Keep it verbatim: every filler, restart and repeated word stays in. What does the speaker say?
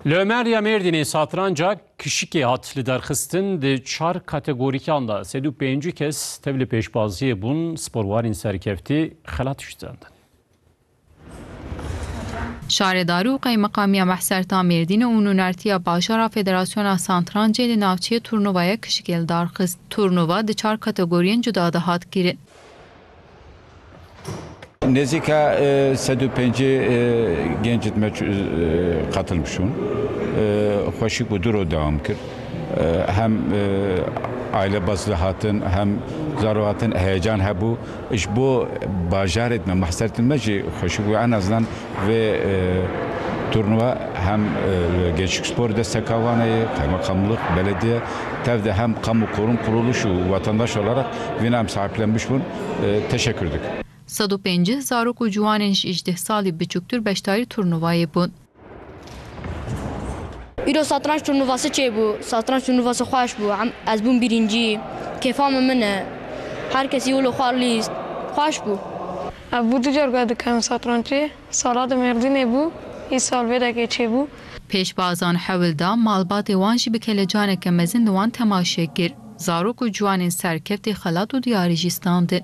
Li Omerya Mêrdînê satranca kişikê hat lidarxistin, di çar kategorîkan de sed û pêncî kes tevlî pêşbaziyê bûn, sporwarên serkeftî xelat jî dendin. Şaredarî û Qeymeqamiya Mehserta Mêrdînê û Nûnertiya Bajara Federasyona Santrancê li navçeyê turnuvaya kişikê li dar xist. Turnuva di çar kategoriyên cuda de hat kirin. Nêzîka, e, sed û pêncî, e, genç me, e, katılmış bûn. E, xweşik bû, du roj dewam kir. E, hem, e, aile bazlı hatin, hem zaro hatin, heyecan hebû. Ji bo bajarê me, Mehsertên me jî xweşik bû. En azından vê, e, turnuva hem, e, Gençlik Spor desteka wan e, Kaymakamlık, belediye, tev de hem kamu kurum kuruluş û vatandaş olarak vîna em sahiplenmiş bûn. E, teşekkür dikim. Sed û pêncî zarok û ciwanên ji hejdeh salî biçûktir beşdarî turnuvayê bûn. Îro satranç turnuvası çêbû. Satranç turnuvası xweş bû. Em, ez bûm birincî. Kêfa min min e. Her kesî wilo xwe lîst. Xweş bû. Ev bû du carga dikem satrançê. Sala di Mêrdînê bû. Îsal vê dekê çêbû. Pêşbazan hewl da malbatê wan jî bi kelecaneke mezin li wan temaşe kir. Zarok û ciwanên serkeftî xelat û diyarî jî standin.